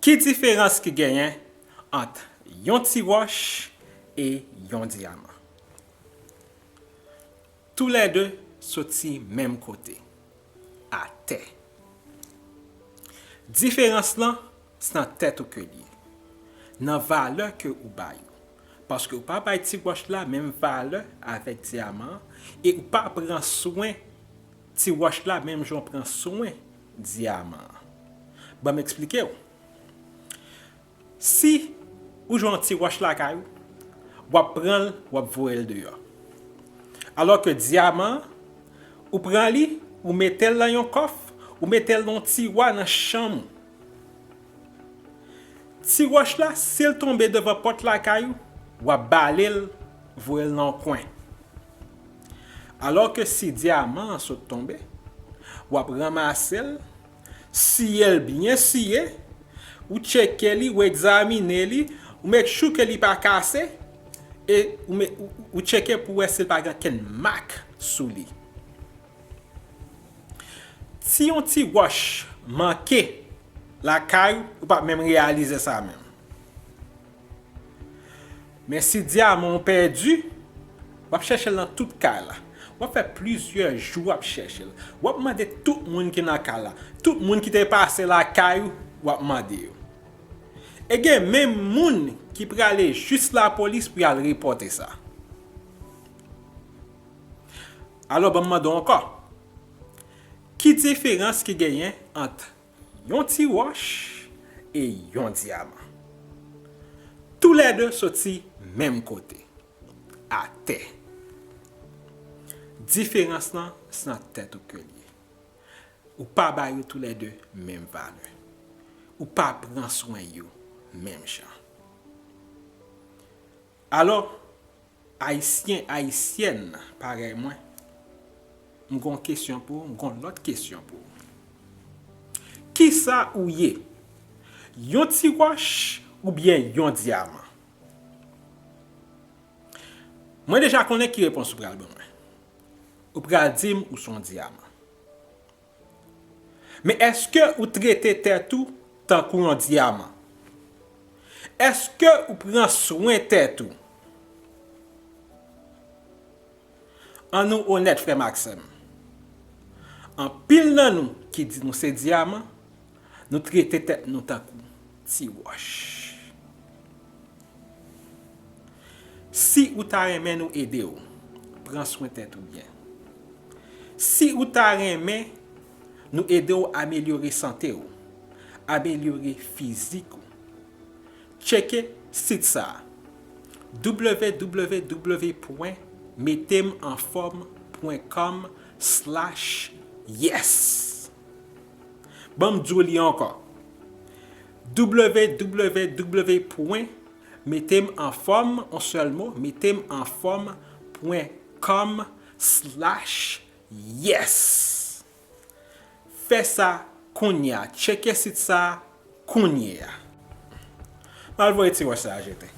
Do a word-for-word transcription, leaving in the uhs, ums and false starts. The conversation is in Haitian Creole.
Ki diferans ki genyen ant yon ti wòch e yon dyaman? Toulède soti menm kote, atè. Diferans lan, se nan tèt ou ke l ye, nan valè ke ou ba yo. Paske ou pa bay ti wòch la menm valè avèk dyaman an, e ou pa pran swen ti wòch la menm jan w pran swen dyaman an. Ban m eksplike w. Si ou jwenn yon ti wòch lakay ou, w ap pran l, w ap voye l deyò. Alò ke dyaman an, ou pran li, ou mete l nan yon kòf, ou mete l nan yon tiwa nan chanm ou. Ti wòch la, si l tonbe devan pòt lakay ou, w ap bale l, voye l nan yon kwen. Alò ke si dyaman an sot tonbe, w ap ranmase l, siye l byen siye, ou tcheke li, ou egzamine li, ou make sure ke li pa kase, e ou me-, ou, ou tcheke pou wè si l pa gen kenn mak sou li. Si yon ti wòch manke lakay ou, ou p ap menm reyalize sa menm. Men si dyaman w pèdi, w ap chèche l nan tout kay la. W ap fè plizyè jou w ap chèche l. W ap mande tout moun ki nan kay la. Tout moun ki te pase lakay ou, w ap mande yo. E gen menm moun ki prale jis lapolis pou y al repòte sa. Alò, ban m mande w ankò. Ki diferans ki genyen ant yon ti wòch e yon dyaman? Toulède soti menm kote, atè. Diferans lan, se nan tèt ou ke l ye. Ou pa ba yo toulède menm valè. Ou pa pran swen yo menm jan. Alò, Ayisyen, Ayisyèn parèy mwen, m gon kesyon pou ou, m gon lòt kesyon pou ou. Kisa ou ye? Yon ti wòch oubyen yon dyaman? Mwen deja konnen ki repons ou pral ban mwen. Ou pral di m ou se yon dyaman. Men èske ou trete tèt ou tankou yon dyaman? Èske ou pran swen tèt ou? An nou onèt, frè m ak sè m. Anpil nan nou ki di nou se dyaman, nou trete tèt nou tankou ti wòch. Si ou ta renmen nou ede w, pran swen tèt ou byen. Si ou ta renmen nou ede w amelyore sante w, amelyore fizik ou, tcheke sit sa a, w w w pwen mete m anfòm pwen kòm slash yes. Ban m di w li ankò. W W W pwen mete m anfòm, yon sèl mo, mete m anfòm pwen kòm slash yes. Fè sa kounye a. Tcheke sit sa a kounye a. M al voye ti wòch sa a jete.